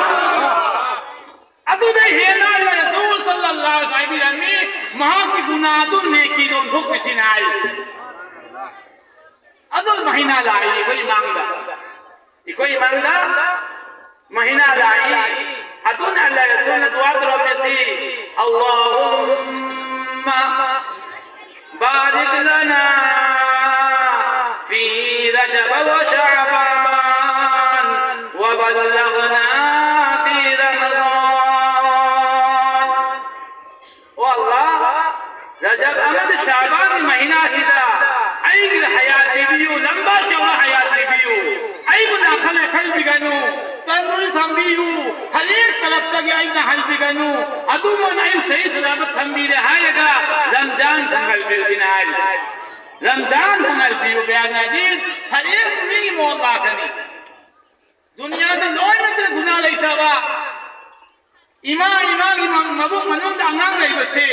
ꯑꯗꯨꯗ ꯍꯦꯟꯅ ꯑꯜꯂꯥꯍ ꯔꯁꯨꯜ ꯁꯜꯂꯜꯂꯥꯍꯨ ꯑꯂꯩꯍꯤ ꯋꯥꯁꯜꯂꯝ ꯍꯥꯏꯕꯤꯔꯝꯃꯤ, ꯃꯍꯥꯛꯀꯤ ꯒꯨꯅꯥ ꯑꯗꯨ ꯅꯦꯀꯤꯗ ꯑꯣꯟꯊꯣꯛꯄꯤꯁꯤꯅ ꯍꯥꯏꯔꯤꯁꯤ꯫ ꯑꯗꯨ ꯃꯍꯤꯅꯥ ꯂꯥꯛꯏ ꯑꯩꯈꯣꯏ ꯏꯃꯥꯡꯗ꯫ ꯑꯩꯈꯣꯏ ꯏꯃꯥꯡꯗ ꯃꯍꯤꯅꯥ ꯂꯥꯛꯏ꯫ ꯑꯗꯨꯅ ꯑꯜꯂꯥꯍ ꯔꯁꯨꯜꯅ ꯗꯨꯋꯥ ꯇꯧꯔꯝꯃꯤꯁꯤ, "اللهم بارك لنا في رجب وشعبان وبلغنا في رمضان." ꯑꯣ ꯑꯜꯂꯥꯍ, ꯔꯖꯕ ꯑꯃꯗꯤ ꯁꯥꯕꯥꯟꯒꯤ ꯃꯍꯤꯅꯥꯁꯤꯗ ꯑꯩꯒꯤ ꯍꯌꯥꯠ ꯄꯤꯕꯤꯌꯨ, ꯂꯝꯕꯥ ꯆꯥꯎꯕ ꯍꯌꯥꯠ ꯄꯤꯕꯤꯌꯨ, ꯑꯩꯕꯨ ꯅꯥꯈꯜ ꯂꯩꯈꯜꯕꯤꯒꯅꯨ꯫ ꯇꯟꯗꯨꯔꯤ ꯊꯝꯕꯤꯌꯨ, ꯍꯧꯖꯤꯛ ꯇꯂꯞꯇꯒꯤ ꯑꯩꯅ ꯍꯟꯕꯤꯒꯅꯨ, ꯑꯗꯨꯃꯅ ꯑꯩ ꯁꯍꯤ ꯁꯂꯥꯃꯠ ꯊꯝꯕꯤꯔꯦ ꯍꯥꯏꯔꯒ ꯔꯝꯖꯥꯟ ꯊꯪꯒꯜꯕꯤꯔꯁꯤꯅ ꯍꯥꯏꯔꯤ꯫ ꯔꯝꯖꯥꯟ ꯊꯪꯒꯜꯕꯤꯌꯨ ꯕꯌꯥꯅ ꯍꯥꯏꯗꯤ ꯍꯧꯖꯤꯛ ꯃꯤꯒꯤ ꯃꯣꯠ ꯂꯥꯛꯀꯅꯤ꯫ ꯗꯨꯅꯤꯌꯥꯗ ꯂꯣꯏꯅ ꯒꯨꯅꯥ ꯂꯩꯇꯕ, ꯏꯃꯥ ꯏꯃꯥꯒꯤ ꯃ-, ꯃꯕꯨꯛ ꯃꯅꯨꯡꯗ ꯑꯉꯥꯡ ꯂꯩꯕꯁꯦ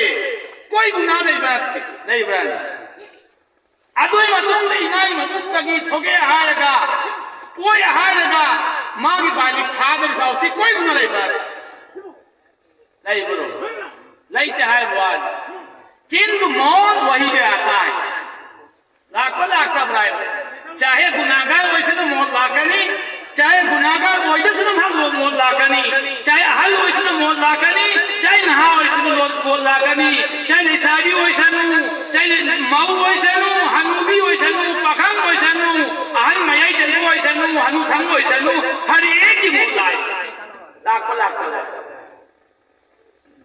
ꯀꯣꯏ ꯒꯨꯅꯥ ꯂꯩꯕ ꯅꯠꯇꯦ, ꯂꯩꯕ꯭ꯔꯥꯅꯦ? ꯑꯗꯨꯒꯤ ꯃꯇꯨꯡꯗ ꯏꯃꯥꯒꯤ ꯃꯕꯨꯛꯇꯒꯤ ꯊꯣꯛꯑꯦ ꯍꯥꯏꯔꯒ, ꯄꯣꯛꯑꯦ ꯍꯥꯏꯔꯒ ꯃꯥꯒꯤ ꯕꯥꯂꯤꯛ ꯐꯥꯗ꯭ꯔꯤ ꯐꯥꯎ ꯁꯤ ꯀꯣꯏꯗꯨꯅ ꯂꯩꯕ ꯂꯩꯕ꯭ꯔꯣ? ꯂꯩꯇꯦ ꯍꯥꯏꯕ ꯋꯥꯅꯤ꯫ ꯀꯤꯟꯇꯨ ꯃꯧꯠ ꯋꯥꯍꯤ ꯄꯦ ꯑꯥꯇꯥ ꯍꯥꯏ꯫ ꯂꯥꯛꯄ ꯂꯥꯛꯇꯕ꯭ꯔꯥ ꯍꯥꯏꯕ꯫ ꯆꯥꯍꯦ ꯒꯨꯅꯥꯒꯥꯔ ꯑꯣꯏꯁꯅꯨ ꯃꯣꯠ ꯂꯥꯛꯀꯅꯤ, ꯆꯥꯍꯦ ꯒꯨꯅꯥꯒꯥꯔ ꯑꯣꯏꯗꯁꯅꯨ ꯃꯍꯥꯛ ꯃꯣꯠ ꯂꯥꯛꯀꯅꯤ, ꯆꯥꯍꯦ ꯑꯍꯜ ꯑꯣꯏꯁꯅꯨ ꯃꯣꯠ ꯂꯥꯛꯀꯅꯤ, ꯆꯥꯍꯦ ꯅꯍꯥ ꯑꯣꯏꯁꯅꯨ ꯃꯣꯠ ꯂꯥꯛꯀꯅꯤ, ꯆꯥꯍꯦ ꯂꯩꯁꯥꯕꯤ ꯑꯣꯏꯁꯅꯨ, ꯆꯥꯍꯦ ꯃꯧ ꯑꯣꯏꯁꯅꯨ, ꯍꯅꯨꯕꯤ ꯑꯣꯏꯁꯅꯨ, ꯄꯥꯈꯪ ꯑꯣꯏꯁꯅꯨ, ꯑꯍꯜ ꯃꯌꯥꯏ ꯆꯟꯕ ꯑꯣꯏꯁꯅꯨ, ꯍꯅꯨꯊꯪ ꯑꯣꯏꯁꯅꯨ, ꯍꯔꯦꯛꯀꯤ ꯃꯣꯠ ꯂꯥꯛꯏ꯫ ꯂꯥꯛꯄ ꯂꯥꯛꯇꯕ꯫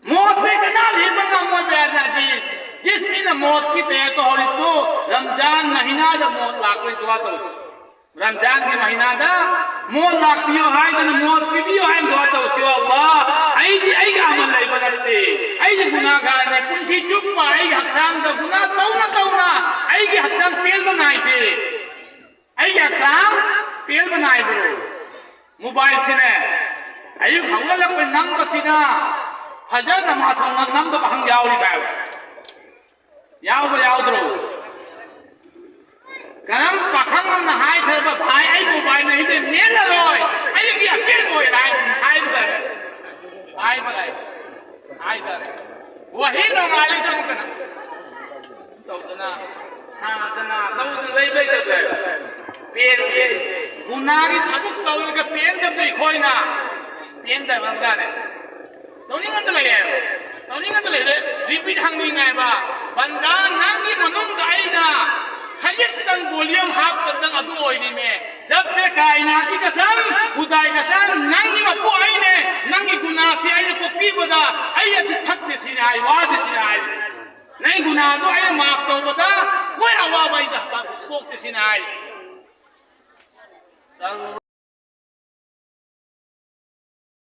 मौत पे कनाल ही बंगा मोय प्यार अजीज, जिस दिन मौत की तय तो हो तो रमजान महीना दा मौत लाख में दुआ तो। ꯔꯝꯖꯥꯟꯒꯤ ꯃꯍꯤꯅꯥꯗ ꯃꯣꯠ ꯂꯥꯛꯄꯤꯌꯣ ꯍꯥꯏꯗꯅ ꯃꯣꯠ ꯄꯤꯕꯤꯌꯣ ꯍꯥꯏꯅ ꯗꯨꯋꯥ ꯇꯧꯁꯤ꯫ ꯑꯜꯂꯥ, ꯑꯩꯗꯤ ꯑꯩꯒꯤ ꯑꯃꯜ ꯂꯩꯕ ꯅꯠꯇꯦ, ꯑꯩꯒꯤ ꯒꯨꯅꯥꯒꯥꯔꯅꯦ꯫ ꯄꯨꯟꯁꯤ ꯆꯨꯞꯄ ꯑꯩꯒꯤ ꯍꯛꯆꯥꯡꯗ ꯒꯨꯅꯥ ꯇꯧꯅ ꯇꯧꯅ ꯑꯩꯒꯤ ꯍꯛꯆꯥꯡ ꯄꯦꯟꯕ ꯅꯥꯏꯗꯦ꯫ ꯑꯩꯒꯤ ꯍꯛꯆꯥꯡ ꯄꯦꯟꯕ ꯅꯥꯏꯕ꯭ꯔꯣ? ꯃꯣꯕꯥꯏꯜꯁꯤꯅꯦ ꯑꯌꯨꯛ ꯍꯧꯒꯠꯂꯛꯄ ꯅꯝꯕꯁꯤꯅ ꯐꯖꯅ ꯃꯥꯊꯣꯡ ꯅꯝꯗꯕ ꯍꯪ ꯌꯥꯎꯔꯤꯕ ꯍꯥꯏꯕ꯫ ꯌꯥꯎꯕ ꯌꯥꯎꯗ꯭ꯔꯣ? ꯀꯔꯝ ꯄꯥꯈꯪ ꯑꯃꯅ ꯍꯥꯏꯈ꯭ꯔꯕ, "ꯚꯥꯏ, ꯑꯩ ꯃꯣꯕꯥꯏꯜ ꯑꯁꯤꯗꯤ ꯃꯦꯠꯂꯔꯣꯏ, ꯑꯩꯒꯤ ꯑꯄꯦꯟꯕ ꯑꯣꯏꯔꯦ" ꯍꯥꯏ-, ꯍꯥꯏꯕꯗ ꯍꯥꯏꯕ ꯂꯩ꯫ ꯍꯥꯏꯖꯔꯦ꯫ ꯋꯥꯍꯤ ꯅꯣꯡꯉꯥꯜꯂꯤ ꯆꯪꯉꯛꯇꯅ꯫ ꯇꯧꯗꯅ, ꯁꯥꯗꯅ, ꯇꯧꯗꯅ ꯂꯩꯕ ꯂꯩꯇꯕ꯫ ꯄꯦꯟꯗꯦ꯫ ꯒꯨꯅꯥꯒꯤ ꯊꯕꯛ ꯇꯧꯔꯒ ꯄꯦꯟꯗꯕꯗ ꯑꯩꯈꯣꯏꯅ ꯄꯦꯟꯗꯕ ꯑꯃ ꯇꯥꯔꯦ꯫ ꯇꯧꯅꯤꯡꯉꯗ ꯂꯩꯔꯦ꯫ ꯇꯧꯅꯤꯡꯉꯗ ꯂꯩꯔꯦ꯫ ꯔꯤꯄꯤꯠ ꯍꯪꯅꯤꯡꯉꯥꯏꯕ꯫ ꯕꯟꯗꯥ, ꯅꯪꯒꯤ ꯃꯅꯨꯡꯗ ꯑꯩꯅ ꯈꯖꯤꯛꯇꯪ ꯚꯣꯂ꯭ꯌꯨꯝ ꯍꯥꯞꯄꯗꯪ ꯑꯗꯨ ꯑꯣꯏꯔꯤꯃꯦ꯫ ꯖꯕ ꯀꯥꯏꯅꯥꯠꯀꯤ ꯀꯁꯝ, ꯈꯨꯗꯥꯏ ꯀꯁꯝ, ꯅꯪꯒꯤ ꯃꯄꯨ ꯑꯩꯅꯦ, ꯅꯪꯒꯤ ꯒꯨꯅꯥꯁꯤ ꯑꯩꯅ ꯀꯣꯛꯄꯤꯕꯗ ꯑꯩ ꯑꯁꯤ ꯊꯛꯇꯦ ꯁꯤꯅꯤ ꯍꯥꯏ, ꯋꯥꯗꯦ ꯁꯤꯅꯤ ꯍꯥꯏꯔꯤꯁꯤ꯫ ꯅꯪꯒꯤ ꯒꯨꯅꯥꯗꯣ ꯑꯩꯅ ꯃꯥꯐ ꯇꯧꯕꯗ ꯃꯣꯏ ꯑꯋꯥꯕ ꯑꯩꯗ ꯀꯣꯛꯇꯦ ꯁꯤꯅꯤ ꯍꯥꯏꯔꯤꯁꯤ꯫ ꯆꯪ